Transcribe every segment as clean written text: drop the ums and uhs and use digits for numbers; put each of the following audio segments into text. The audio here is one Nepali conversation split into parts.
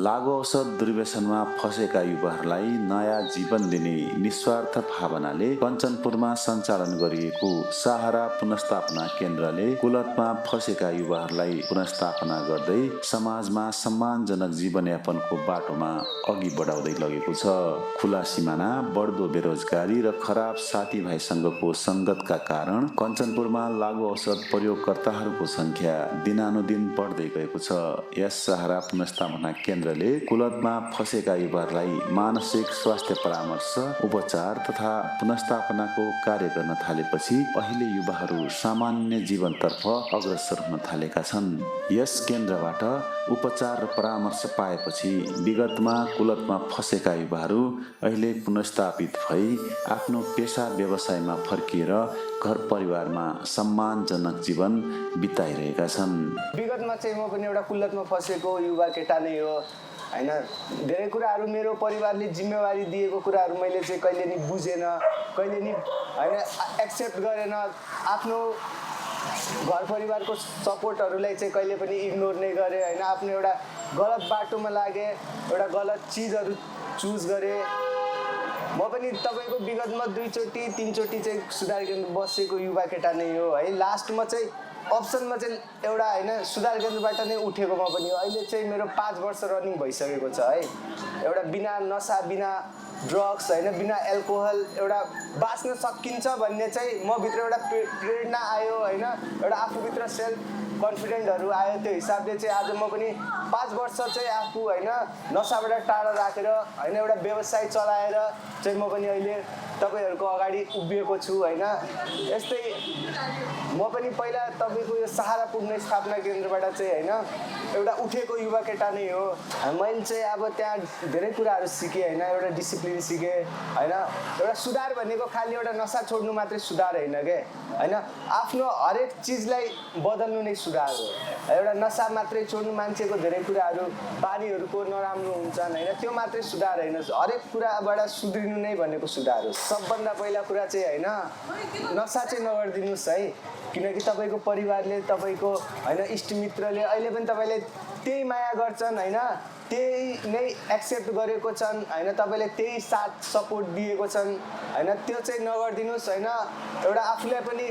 लागु औषध दुर्व्यसनमा फँसेका युवाहरूलाई नयाँ जीवन दिने निस्वार्थ भावनाले कञ्चनपुरमा सञ्चालन गरिएको सहारा पुनर्स्थापना केन्द्रले कुलतमा फँसेका युवाहरूलाई पुनर्स्थापना गर्दै समाजमा सम्मानजनक जीवनयापनको बाटोमा अघि बढाउँदै लगेको छ। खुला सिमाना, बढ्दो बेरोजगारी र खराब साथीभाइसँगको सङ्गतका कारण कञ्चनपुरमा लागु औषध प्रयोगकर्ताहरूको सङ्ख्या दिनानुदिन बढ्दै गएको छ। यस सहारा पुनर्स्थापना केन्द्रले कुलतमा फँसेका युवाहरूलाई मानसिक स्वास्थ्य परामर्श, उपचार तथा पुनर्स्थापनाको कार्य गर्न थालेपछि अहिले युवाहरू सामान्य जीवनतर्फ अग्रसर हुन थालेका छन्। यस केन्द्रबाट उपचार र परामर्श पाएपछि विगतमा कुलतमा फँसेका युवाहरू अहिले पुनर्स्थापित भई आफ्नो पेसा व्यवसायमा फर्किएर घर परिवारमा सम्मानजनक जीवन बिताइरहेका छन्। विगतमा चाहिँ म पनि एउटा कुलतमा फँसेको युवा केटा नै हो हैन। धेरै कुराहरू मेरो परिवारले जिम्मेवारी दिएको कुराहरू मैले चाहिँ कहिले नि बुझेन, कहिले नि हैन एक्सेप्ट गरेन। आफ्नो घर परिवारको सपोर्टहरूलाई चाहिँ कहिले पनि इग्नोर नै गरेँ हैन। आफ्नो एउटा गलत बाटोमा लागेँ, एउटा गलत चिजहरू चुज गरेँ। म पनि तपाईँको विगतमा 2 चोटि 3 चोटि चाहिँ सुधार केन्द्र बसेको युवा केटा नै हो है। लास्टमा चाहिँ अप्सनमा चाहिँ एउटा हैन सुधार केन्द्रबाट नै उठेको म पनि हो। अहिले चाहिँ मेरो 5 वर्ष रनिङ भइसकेको छ है। एउटा बिना नसा, बिना ड्रग्स हैन, बिना एल्कोहल एउटा बाँच्न सकिन्छ भन्ने चाहिँ म भित्र एउटा प्रेरणा आयो हैन। एउटा आफूभित्र सेल्फ कन्फिडेन्टहरू आयो। त्यो हिसाबले चाहिँ आज म पनि 5 वर्ष चाहिँ आफू हैन नसाबाट टाढा राखेर हैन एउटा व्यवसाय चलाएर चाहिँ म पनि अहिले तपाईँहरूको अगाडि उभिएको छु हैन। यस्तै म पनि पहिला तपाईँको यो सहारा पुनर्स्थापना केन्द्रबाट चाहिँ हैन एउटा उठेको युवा केटा नै हो। मैले चाहिँ अब त्यहाँ धेरै कुराहरू सिकेँ हैन। एउटा डिसिप्लिन सिकेँ हैन। एउटा सुधार भनेको खालि एउटा नसा छोड्नु मात्रै सुधार होइन के हैन। आफ्नो हरेक चिजलाई बदल्नु नै सुधार हो। एउटा नसा मात्रै छोड्नु, मान्छेको धेरै कुराहरू बानीहरूको नराम्रो हुन्छन् हैन, त्यो मात्रै सुधार होइन। हरेक कुराबाट सुध्रिनु नै भनेको सुधार हो। सबभन्दा पहिला कुरा चाहिँ हैन नसा चाहिँ नगरिदिनुहोस् है। किनकि तपाईँको परिवारले, तपाईँको हैन इष्टमित्रले अहिले पनि तपाईँले त्यही माया गर्छन् हैन, त्यही नै एक्सेप्ट गरेको छन् हैन, तपाईँले त्यही साथ सपोर्ट दिएको छन् हैन। त्यो चाहिँ नगरिदिनुहोस् हैन। एउटा आफूलाई पनि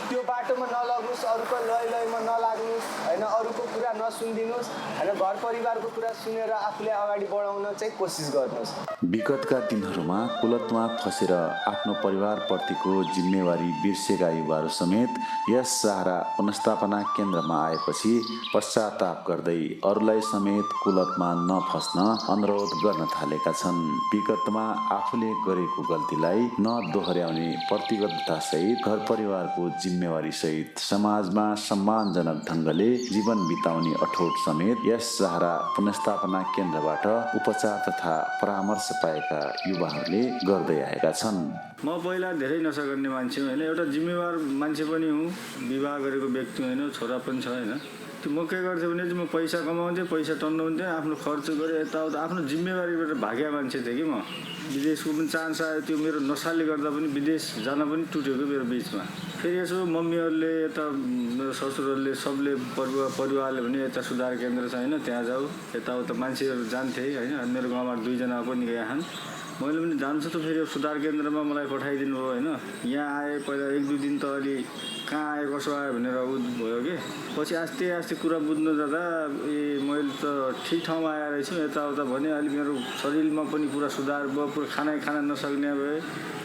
त्यो बाटोमा नलाग्नुहोस्, अरूको लयमा नलाग्नुहोस् हैन, अरूको कुरा नसुनिदिनुहोस् हैन। घर परिवारको कुरा सुनेर आफूलाई अगाडि बढाउन चाहिँ कोसिस गर्नुहोस्। विगतका दिनहरूमा कुलतमा फँसेर आफ्नो परिवारप्रतिको जिम्मेवारी बिर्सेका युवाहरू समेत यस सहारा पुनर्स्थापना केन्द्रमा आएपछि पश्चाताप गर्दै अरूलाई समेत कुलतमा नफस्न अनुरोध गर्न थालेका छन्। विगतमा आफूले गरेको गल्तीलाई नदोहोर्याउने प्रतिबद्धतासहित घर परिवारको जिम्मेवारी सहित समाजमा सम्मानजनक ढङ्गले जीवन बिताउने अठोट समेत यस सहारा पुनर्स्थापना केन्द्रबाट उपचार तथा परामर्श पाएका युवाहरूले गर्दै आएका छन्। म पहिला धेरै नसा गर्ने मान्छे हो हैन। एउटा जिम्मेवार मान्छे पनि हुँ, विवाह गरेको व्यक्ति होइन, छोरा पनि छ हैन। त्यो म के गर्थेँ भने चाहिँ म पैसा कमाउँथेँ, पैसा टन्नाउँथेँ, आफ्नो खर्च गरेँ, यताउता आफ्नो जिम्मेवारीबाट भाग्या मान्छे थिएँ कि म। विदेशको पनि चान्स आयो, त्यो मेरो नसाले गर्दा पनि विदेश जान पनि टुटेको मेरो बिचमा। फेरि यसो मम्मीहरूले, यता मेरो ससुरहरूले, सबले परिवारले भने यता सुधार केन्द्र छ हैन, त्यहाँ जाऊ, यताउता मान्छेहरू जान्थे हैन। मेरो गाउँमा 2 जना पनि गए छन्। मैले पनि जान्छु त फेरि सुधार केन्द्रमा मलाई पठाइदिनु भयो हैन। यहाँ आएँ पहिला 1-2 दिन त अलि कहाँ आयो कसो आयो भनेर भयो कि पछि आस्ते आस्ते कुरा बुझ्नु जाँदा मैले त ठिक ठाउँमा आएर रहेछु यताउता भने अलि मेरो शरीरमा पनि पुरा सुधार भयो। पुरा खाना नसक्ने भए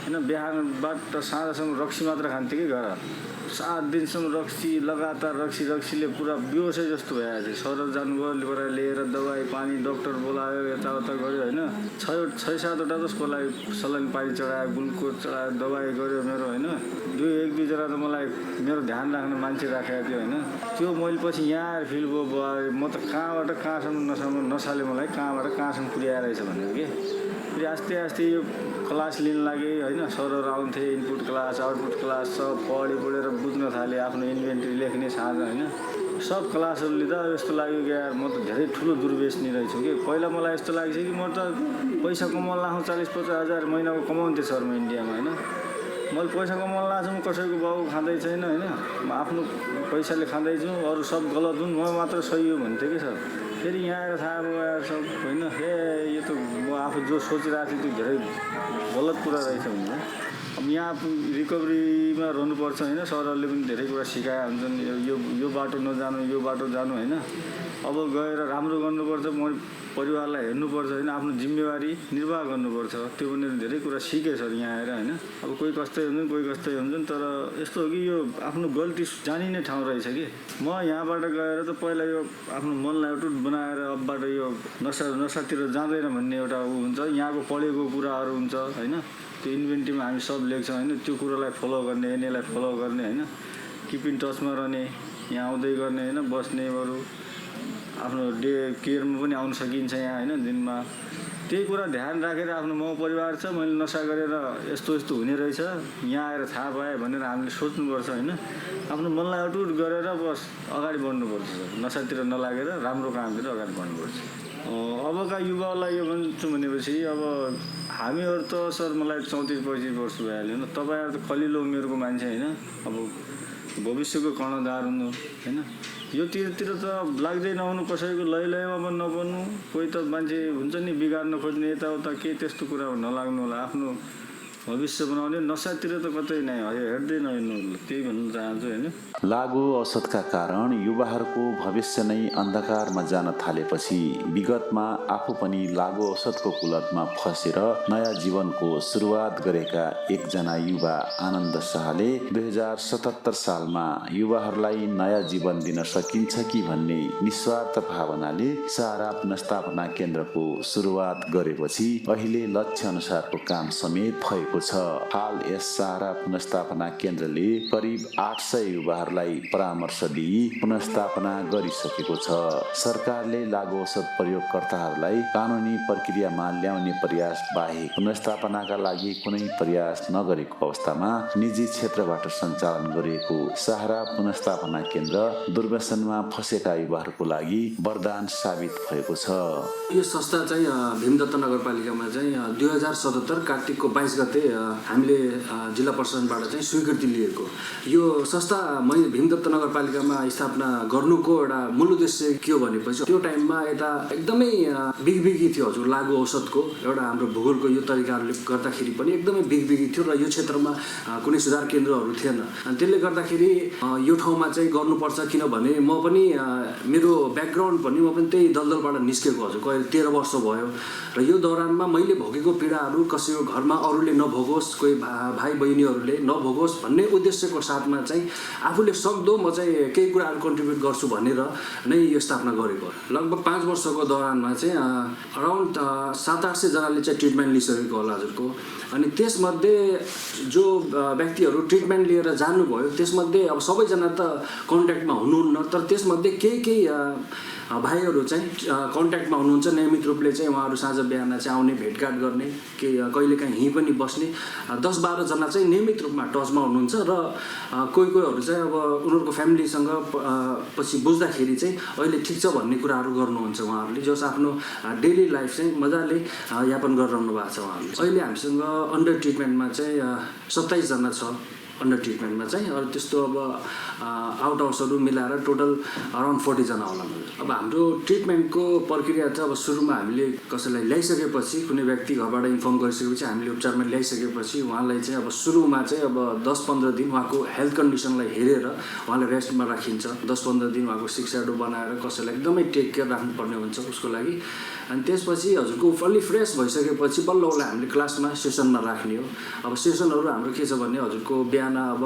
हैन। बिहानबाट साँझसम्म रक्सी मात्र खान्थेँ कि घर। 7 दिनसम्म रक्सी, लगातार रक्सीले पुरा बेहोसै जस्तो भइरहेको थियो। सरल जानुभयो, लिएर दबाई पानी डक्टर बोलायो, यताउता गऱ्यो हैन। 6-7वटा जसको लागि सलाइन पानी चढायो, ग्लुकोज चढायो, दबाई गऱ्यो मेरो हैन। 1-2 जना त मलाई मेरो ध्यान राख्ने मान्छे राखेको थियो हैन। त्यो मैले पछि यहाँ आएर फिल भयो म त कहाँबाट कहाँसम्म नसाले मलाई कहाँबाट कहाँसम्म पुर्याएर रहेछ भनेर के। फेरि आस्ते आस्ते यो क्लास लिन लागे हैन। सरहरू आउँथे, इनपुट क्लास आउटपुट क्लास सब पढेर बुझ्न थालेँ। आफ्नो इन्भेन्ट्री लेख्ने साझा हैन। सब क्लासहरू लिँदा यस्तो लाग्यो कि यार म त धेरै ठुलो दुर्व्यसनी रहेछु कि। पहिला मलाई यस्तो लाग्छ कि म त पैसा कमाउन लाग्छु 40-50 हजार महिनाको कमाउँथेँ सर म इन्डियामा हैन। मैले पैसा कमाउन लाग्छु, म कसैको बाउ खाँदै छैन हैन। म आफ्नो पैसाले खाँदैछु, अरू सब गलत हुन्, म मात्र सही हो भन्थेँ कि सर। फेरि यहाँ आएर थाहा भयो यार सब होइन हे यो त म आफू जो सोचिरहेको थिएँ त्यो धेरै गलत कुरा रहेछ भने अब यहाँ रिकभरीमा रहनुपर्छ होइन सरहरूले पनि धेरै कुरा सिकाए हुन्छन् यो बाटो नजानु यो बाटो जानु होइन अब गएर राम्रो गर्नुपर्छ म परिवारलाई हेर्नुपर्छ होइन आफ्नो जिम्मेवारी निर्वाह गर्नुपर्छ त्यो पनि धेरै कुरा सिकेँ सर यहाँ आएर होइन अब कोही कस्तै हुन्छन् कोही कस्तै हुन्छन् तर यस्तो हो कि यो आफ्नो गल्ती जानिने ठाउँ रहेछ कि म यहाँबाट गएर त पहिला यो आफ्नो मनलाई अटुट बनाएर अबबाट यो नसातिर जाँदैन भन्ने एउटा ऊ हुन्छ यहाँको पढेको कुराहरू हुन्छ होइन त्यो इन्भेन्ट्रीमा हामी सब लेख्छौँ होइन त्यो कुरालाई फलो गर्ने एनएलाई फलो गर्ने होइन किप इन टचमा रहने यहाँ आउँदै गर्ने होइन बस्नेहरू आफ्नो डे केयरमा पनि आउन सकिन्छ यहाँ होइन दिनमा त्यही कुरा ध्यान राखेर आफ्नो म परिवार छ मैले नसा गरेर यस्तो यस्तो हुने रहेछ यहाँ आएर थाहा पाएँ भनेर हामीले सोच्नुपर्छ होइन आफ्नो मनलाई अटुट गरेर बस अगाडि बढ्नुपर्छ नसातिर नलागेर राम्रो कामतिर अगाडि बढ्नुपर्छ अबका युवालाई यो भन्छु भनेपछि अब हामीहरू त सर मलाई 34-25 वर्ष भइहाल्यो होइन तपाईँहरू त खलिलो उमेरको मान्छे होइन अब भविष्यको कर्णधार हुनु होइन यो तिर त लाग्दै नहुनु कसैको लयमा पनि नपर्नु कोही त मान्छे हुन्छ नि बिगार्न खोज्ने यताउता केही त्यस्तो कुरा नलाग्नु होला आफ्नो भविष्य बनाउने नसातिर त कतै नै हेर्दै नहिँड्नु त्यही भन्न चाहन्छु होइन लागु औषधका कारण युवाहरूको भविष्य नै अन्धकारमा जान थालेपछि विगतमा आफू पनि लागु औषधको कुलतमा फसेर नयाँ जीवनको सुरुवात गरेका एकजना युवा आनन्द शाहले 2077 सालमा युवाहरूलाई नयाँ जीवन दिन सकिन्छ कि भन्ने निस्वार्थ भावनाले सहारा पुनर्स्थापना केन्द्रको सुरुवात गरेपछि अहिले लक्ष्य अनुसारको काम समेत भएको छ। हाल यस सहारा पुनर्स्थापना केन्द्रले करिब 800 युवाहरूलाई परामर्श दिई पुनर्स्थापना गरिसकेको छ। सरकारले लागु औषध प्रयोगकर्ताहरूलाई कानुनी प्रक्रियामा ल्याउने प्रयास बाहेक पुनर्स्थापनाका लागि कुनै प्रयास नगरेको अवस्थामा निजी क्षेत्रबाट सञ्चालन गरिएको सहारा पुनर्स्थापना केन्द्र दुर्व्यसनमा फसेका युवाहरूको लागि वरदान साबित भएको छ। यो संस्था चाहिँ भीमदत्त नगरपालिकामा चाहिँ 2077 कार्तिकको 22 गते हामीले जिल्ला प्रशासनबाट चाहिँ स्वीकृति लिएको। यो संस्था मैले भीमदत्त नगरपालिकामा स्थापना गर्नुको एउटा मूल उद्देश्य के हो भनेपछि त्यो टाइममा यता एकदमै बिगबिगी थियो हजुर लागु औषधको एउटा हाम्रो भूगोलको यो तरिकाहरूले गर्दाखेरि पनि एकदमै बिगबिगी थियो र यो क्षेत्रमा कुनै सुधार केन्द्रहरू थिएन। अनि त्यसले गर्दाखेरि यो ठाउँमा चाहिँ गर्नुपर्छ किनभने म पनि मेरो ब्याकग्राउन्ड पनि म पनि त्यही दलदलबाट निस्केको हजुर कहिले 13 वर्ष भयो र यो दौरानमा मैले भोगेको पीडाहरू कसैको घरमा अरूले नभोगोस् कोही भाइ बहिनीहरूले नभोगोस् भन्ने उद्देश्यको साथमा चाहिँ आफूले सक्दो म चाहिँ केही कुराहरू कन्ट्रिब्युट गर्छु भनेर नै यो स्थापना गरेको। लगभग 5 वर्षको दौरानमा चाहिँ अराउन्ड 700-800 जनाले चाहिँ ट्रिटमेन्ट लिइसकेको होला हजुरको। अनि त्यसमध्ये जो व्यक्तिहरू ट्रिटमेन्ट लिएर जानुभयो त्यसमध्ये अब सबैजना त कन्ट्याक्टमा हुनुहुन्न तर त्यसमध्ये केही भाइहरू चाहिँ कन्ट्याक्टमा हुनुहुन्छ नियमित रूपले चाहिँ उहाँहरू साँझ बिहान चाहिँ आउने भेटघाट गर्ने के कहिलेकाहीँ यहीँ पनि बस्ने 10-12 जना चाहिँ नियमित रूपमा टचमा हुनुहुन्छ र कोहीहरू चाहिँ अब उनीहरूको फ्यामिलीसँग पछि बुझ्दाखेरि चाहिँ अहिले ठिक छ भन्ने कुराहरू गर्नुहुन्छ उहाँहरूले जस आफ्नो डेली लाइफ चाहिँ मजाले यापन गरिरहनु भएको छ उहाँहरूले। अहिले हामीसँग अन्डर ट्रिटमेन्टमा चाहिँ 27 जना छ अन्डर ट्रिटमेन्टमा चाहिँ अरू त्यस्तो अब आउट हाउसहरू मिलाएर टोटल अराउन्ड 40 जना होला। अब हाम्रो ट्रिटमेन्टको प्रक्रिया चाहिँ अब सुरुमा हामीले कसैलाई ल्याइसकेपछि कुनै व्यक्ति घरबाट इन्फर्म गरिसकेपछि हामीले उपचारमा ल्याइसकेपछि उहाँलाई चाहिँ अब सुरुमा चाहिँ अब 10-15 दिन उहाँको हेल्थ कन्डिसनलाई हेरेर उहाँलाई रेस्टमा राखिन्छ। 10-15 दिन उहाँको सिक्स बनाएर कसैलाई एकदमै टेक केयर राख्नुपर्ने हुन्छ उसको लागि। अनि त्यसपछि हजुरको फल्ली फ्रेस भइसकेपछि बल्ल उसलाई हामीले क्लासमा सेसनमा राख्ने हो। अब सेसनहरू हाम्रो के छ भने हजुरको बिहान अब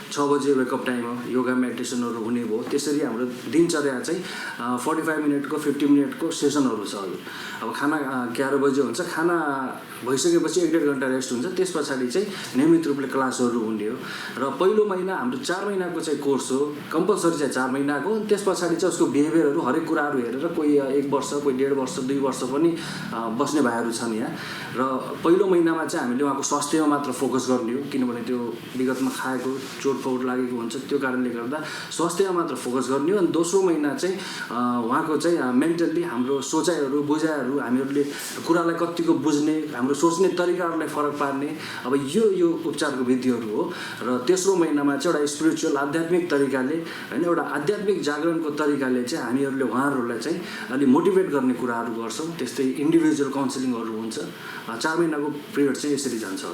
6 बजे वेकअप टाइम हो योगा मेडिटेसनहरू हुने भयो। त्यसरी हाम्रो दिनचर्या चाहिँ 45 मिनटको 50 मिनटको सेसनहरू छ हजुर। अब खाना 11 बजे हुन्छ खाना भइसकेपछि 1-1.5 घन्टा रेस्ट हुन्छ। त्यस पछाडि चाहिँ नियमित रूपले क्लासहरू हुने हो र पहिलो महिना हाम्रो 4 महिनाको चाहिँ कोर्स हो कम्पलसरी चाहिँ 4 महिनाको। त्यस पछाडि चाहिँ उसको बिहेभियरहरू हरेक कुराहरू हेरेर कोही 1 वर्ष कोही 1.5 वर्ष 2 वर्ष पनि बस्ने भाइहरू छन् यहाँ। र पहिलो महिनामा चाहिँ हामीले उहाँको स्वास्थ्यमा मात्र फोकस गर्ने हो किनभने त्यो विगतमा खाएको चोट चोटफोट लागेको हुन्छ, त्यो कारणले गर्दा स्वास्थ्यमा मात्र फोकस गर्ने हो। अनि दोस्रो महिना चाहिँ उहाँको चाहिँ मेन्टल्ली हाम्रो सोचाइहरू बुझाइहरू हामीहरूले कुरालाई कतिको बुझ्ने, हाम्रो सोच्ने तरिकाहरूलाई फरक पार्ने, अब यो उपचारको विधिहरू हो। र तेस्रो महिनामा चाहिँ एउटा स्पिरिचुअल आध्यात्मिक तरिकाले होइन, एउटा आध्यात्मिक जागरणको तरिकाले चाहिँ हामीहरूले उहाँहरूलाई चाहिँ अलिक मोटिभेट गर्ने कुराहरू गर्छौँ। त्यस्तै इन्डिभिजुअल काउन्सिलिङहरू हुन्छ। 4 महिनाको पिरियड चाहिँ यसरी जान्छ।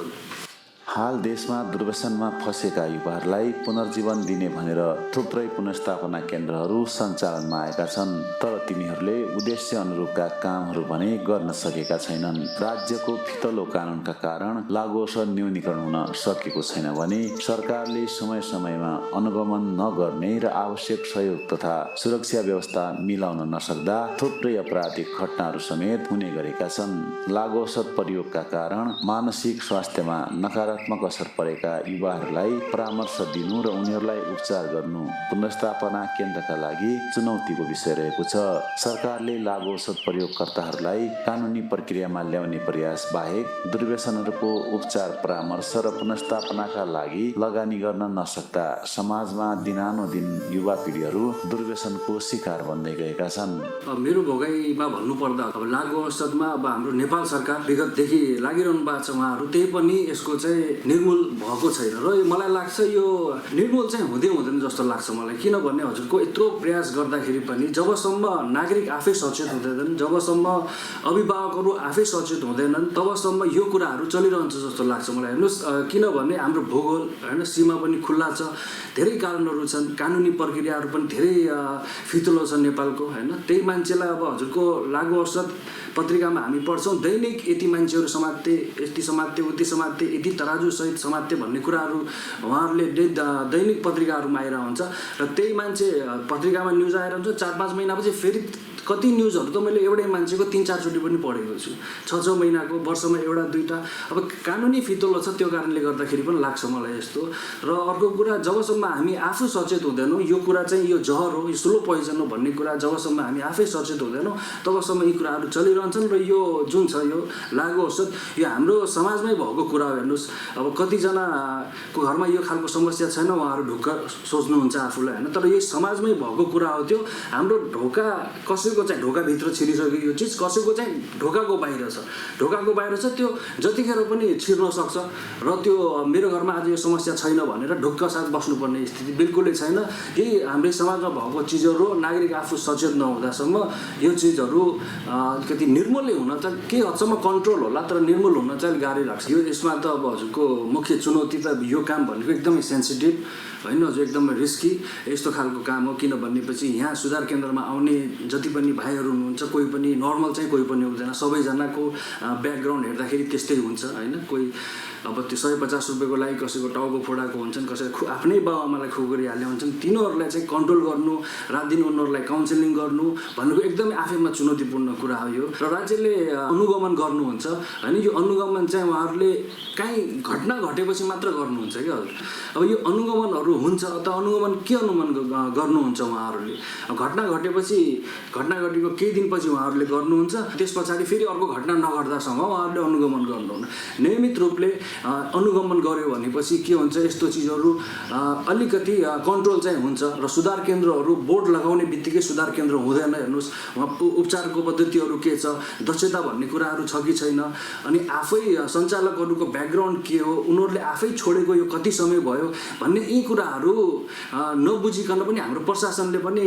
हाल देशमा दुर्व्यसनमा फँसेका युवाहरूलाई पुनर्जीवन दिने भनेर थुप्रै पुनर्स्थापना केन्द्रहरू सञ्चालनमा आएका छन्, तर तिनीहरूले उद्देश्य अनुरूपका कामहरू भने गर्न सकेका छैनन्। राज्यको फितलो कानुनका कारण लागु असर न्यूनीकरण हुन सकेको छैन भने सरकारले समय समयमा अनुगमन नगर्ने र आवश्यक सहयोग तथा सुरक्षा व्यवस्था मिलाउन नसक्दा थुप्रै आपराधिक घटनाहरू समेत हुने गरेका छन्। लागु औषध प्रयोगका कारण मानसिक स्वास्थ्यमा नकारात्मक असर परेका युवाहरूलाई परामर्श दिनु र उनीहरूलाई उपचार गर्नु पुनर्स्थापना केन्द्रका लागि चुनौतीको विषय रहेको छ। सरकारले लागु औषध प्रयोगकर्ताहरूलाई कानुनी प्रक्रियामा ल्याउने प्रयास बाहेक दुर्व्यसनहरूको उपचार परामर्श र पुनर्स्थापनाका लागि लगानी गर्न नसक्दा समाजमा दिनानुदिन युवा पिँढीहरू दुर्व्यसनको शिकार बन्दै गएका छन्। मेरो भोगाइमा भन्नुपर्दा अब लागु औषधमा अब हाम्रो नेपाल सरकार विगतदेखि लागिरहनु भएको छ। उहाँहरू त्यही पनि यसको चाहिँ निर्मूल भएको छैन र मलाई लाग्छ यो निर्मूल चाहिँ हुँदैन जस्तो लाग्छ मलाई। किनभने हजुरको यत्रो प्रयास गर्दाखेरि पनि जबसम्म नागरिक आफै सचेत हुँदैनन्, जबसम्म अभिभावकहरू आफै सचेत हुँदैनन्, तबसम्म यो कुराहरू चलिरहन्छ जस्तो लाग्छ मलाई। हेर्नुहोस्, किनभने हाम्रो भूगोल होइन, सीमा पनि खुल्ला छ, धेरै कारणहरू छन्, कानुनी प्रक्रियाहरू पनि धेरै फितलो छ नेपालको होइन। त्यही मान्छेलाई अब हजुरको लागु औषध पत्रिकामा हामी पढ्छौँ दैनिक यति मान्छेहरू समात्थे, यति समात्थे, उति समात्थे, यति तराजुसहित समात्थे भन्ने कुराहरू उहाँहरूले दैनिक पत्रिकाहरूमा आएर हुन्छ। र त्यही मान्छे पत्रिकामा न्युज आएर हुन्छ, 4-5 महिनापछि फेरि कति न्युजहरू त मैले एउटै मान्छेको 3-4 चोटि पनि पढेको छु। 6-6 महिनाको, वर्षमा एउटा दुईवटा। अब कानुनी फितलो छ, त्यो कारणले गर्दाखेरि पनि लाग्छ मलाई यस्तो। र अर्को कुरा, जबसम्म हामी आफू सचेत हुँदैनौँ यो कुरा चाहिँ यो जहर हो, यो स्लो पोइजन हो भन्ने कुरा जबसम्म हामी आफै सचेत हुँदैनौँ तबसम्म यी कुराहरू चलिरहन्छन्। र यो जुन छ यो लागु औषध यो हाम्रो समाजमै भएको कुरा हो। हेर्नुहोस्, अब कतिजनाको घरमा यो खालको समस्या छैन, उहाँहरू ढुक्क सोच्नुहुन्छ आफूलाई होइन, तर यो समाजमै भएको कुरा हो। त्यो हाम्रो ढोका कसैको चाहिँ ढोकाभित्र छिरिसक्यो यो चिज, कसैको चाहिँ ढोकाको बाहिर छ, ढोकाको बाहिर छ, त्यो जतिखेर पनि छिर्न सक्छ। र त्यो मेरो घरमा आज यो समस्या छैन भनेर ढुक्क साथ बस्नुपर्ने स्थिति बिल्कुलै छैन। यही हाम्रै समाजमा भएको चिजहरू नागरिक आफू सचेत नहुँदासम्म यो चिजहरू कति निर्मूलै हुन त केही हदसम्म कन्ट्रोल होला, तर निर्मूल हुन चाहिँ गाह्रै लाग्छ। यो यसमा त अब हजुरको मुख्य चुनौती त यो काम भनेको एकदमै सेन्सिटिभ होइन, हजुर एकदमै रिस्की यस्तो खालको काम हो। किनभनेपछि यहाँ सुधार केन्द्रमा आउने जति पनि भाइहरू हुनुहुन्छ, कोही पनि नर्मल चाहिँ कोही पनि हुँदैन। सबैजनाको ब्याकग्राउन्ड हेर्दाखेरि त्यस्तै हुन्छ होइन। कोही अब त्यो 150 रुपियाँको लागि कसैको टाउको फोडाएको हुन्छन्, कसैको आफ्नै बाबुआमालाई खु गरिहाल्ने हुन्छन्। तिनीहरूलाई चाहिँ कन्ट्रोल गर्नु, रात दिन उनीहरूलाई काउन्सिलिङ गर्नु भनेको एकदमै आफैमा चुनौतीपूर्ण कुरा हो यो। र राज्यले अनुगमन गर्नुहुन्छ होइन, यो अनुगमन चाहिँ उहाँहरूले काहीँ घटना घटेपछि मात्र गर्नुहुन्छ क्या हजुर। अब यो अनुगमनहरू हुन्छ त अनुगमन के अनुगमन गर्नुहुन्छ उहाँहरूले? घटना घटेपछि, घटना घटेको केही दिनपछि उहाँहरूले गर्नुहुन्छ, त्यस पछाडि फेरि अर्को घटना नघट्दासम्म उहाँहरूले अनुगमन गर्नुहुन्न। नियमित रूपले अनुगमन गर्यो भनेपछि के हुन्छ, यस्तो चिजहरू अलिकति कन्ट्रोल चाहिँ हुन्छ। र सुधार केन्द्रहरू बोर्ड लगाउने बित्तिकै सुधार केन्द्र हुँदैन। हेर्नुहोस्, उहाँ उपचारको पद्धतिहरू के छ, दक्षता भन्ने कुराहरू छ कि छैन, अनि आफै सञ्चालकहरूको ब्याकग्राउन्ड के हो, उनीहरूले आफै छोडेको यो कति समय भयो भन्ने यी कुराहरू नबुझिकन पनि हाम्रो प्रशासनले पनि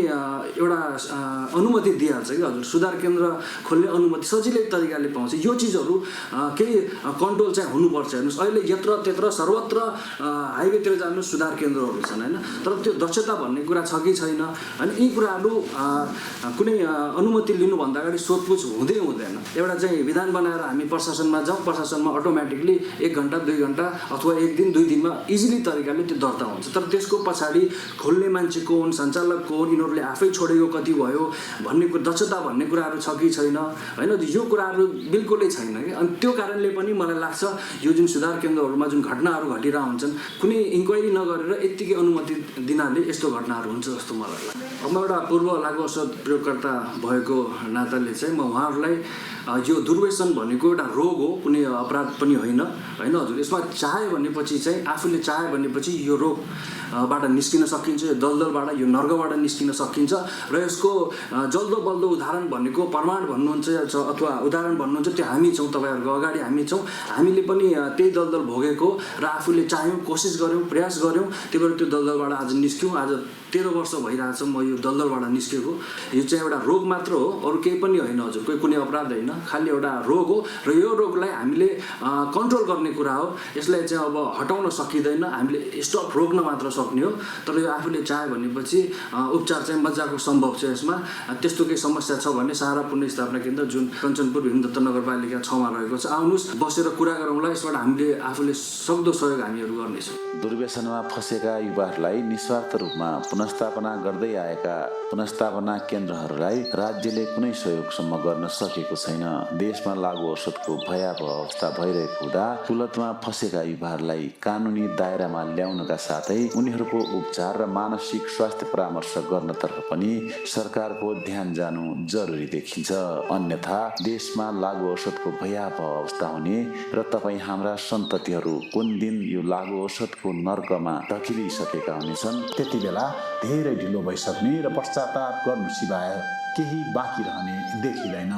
एउटा अनुमति दिइहाल्छ कि हजुर। सुधार केन्द्र खोल्ने अनुमति सजिलै तरिकाले पाउँछ। यो चिजहरू केही कन्ट्रोल चाहिँ हुनुपर्छ। हेर्नुहोस्, अहिले यत्र त्यत्र सर्वत्र हाइवेतिर जानु सुधार केन्द्रहरू छन् होइन, तर त्यो दक्षता भन्ने कुरा छ कि छैन होइन, यी कुराहरू कुनै अनुमति लिनुभन्दा अगाडि सोधपुछ हुँदैन। एउटा चाहिँ विधान बनाएर हामी प्रशासनमा जाउँ, प्रशासनमा अटोमेटिकली 1 घन्टा 2 घन्टा अथवा 1 दिन 2 दिनमा इजिली तरिकाले त्यो दर्ता हुन्छ। तर त्यसको पछाडि खोल्ने मान्छे को हुन्, सञ्चालक को हुन्, यिनीहरूले आफै छोडेको कति भयो भन्ने दक्षता भन्ने कुराहरू छ कि छैन होइन, यो कुराहरू बिल्कुलै छैन कि। अनि त्यो कारणले पनि मलाई लाग्छ यो जुन सुधार केन्द्रहरूमा जुन घटनाहरू घटिरहेका हुन्छन् कुनै इन्क्वायरी नगरेर यत्तिकै अनुमति दिनाले यस्तो घटनाहरू हुन्छ जस्तो मलाई लाग्छ। अब म एउटा पूर्व लागु औषध प्रयोगकर्ता भएको नाताले चाहिँ म उहाँहरूलाई यो दुर्व्यसन भनेको एउटा रोग हो, कुनै अपराध पनि होइन हजुर। यसमा चाह्यो भनेपछि चाहिँ आफूले चाह्यो भनेपछि यो रोगबाट निस्किन सकिन्छ, यो दलदलबाट यो नर्कबाट निस्किन सकिन्छ र यसको जल्दो बल्दो उदाहरण भनेको प्रमाण भन्नुहुन्छ अथवा उदाहरण भन्नुहुन्छ त्यो हामी छौँ, तपाईँहरूको अगाडि हामी छौँ। हामीले पनि त्यही दलदल भोगेको र आफूले चाह्यौँ, कोसिस गऱ्यौँ, प्रयास गऱ्यौँ, त्यही भएर त्यो दलदलबाट आज निस्क्यौँ। आज 13 वर्ष भइरहेछ म यो दलदलबाट निस्केको। यो चाहिँ एउटा रोग मात्र हो, अरू केही पनि होइन हजुर, कुनै अपराध होइन, खालि एउटा रोग हो र यो रोगलाई हामीले कन्ट्रोल गर्ने कुरा हो। यसलाई चाहिँ अब हटाउन सकिँदैन, हामीले स्टप रोक्न मात्र सक्ने हो। तर यो आफूले चाह्यो भनेपछि उपचार चाहिँ मजाको सम्भव छ। यसमा त्यस्तो केही समस्या छ भने सहारा पुनर्स्थापना केन्द्र जुन कञ्चनपुर भीमदत्त नगरपालिका 6 मा रहेको छ, आउनुहोस्, बसेर कुरा गरौँला। यसबाट हामीले आफूले सक्दो सहयोग हामीहरू गर्नेछौँ। दुर्व्यसनमा फँसेका युवाहरूलाई निस्वार्थ रूपमा पुनर्स्थापना गर्दै आएका पुनर्स्थापना केन्द्रहरूलाई राज्यले कुनै सहयोगसम्म गर्न सकेको छैन। देशमा लागु औषधको भयावह अवस्था भइरहेको हुँदा कुलतमा फँसेका युवाहरूलाई कानुनी दायरामा ल्याउनका साथै उनीहरूको उपचार र मानसिक स्वास्थ्य परामर्श गर्नतर्फ पनि सरकारको ध्यान जानु जरुरी देखिन्छ। अन्यथा देशमा लागु औषधको भयावह अवस्था हुने र तपाईँ हाम्रा सन्ततिहरू कुन दिन यो लागु औषधको नर्कमा ढकिलिसकेका हुनेछन्, त्यति बेला धेरै ढिलो भइसक्ने र पश्चाताप गर्नु सिवाय केही बाँकी रहने देखिँदैन।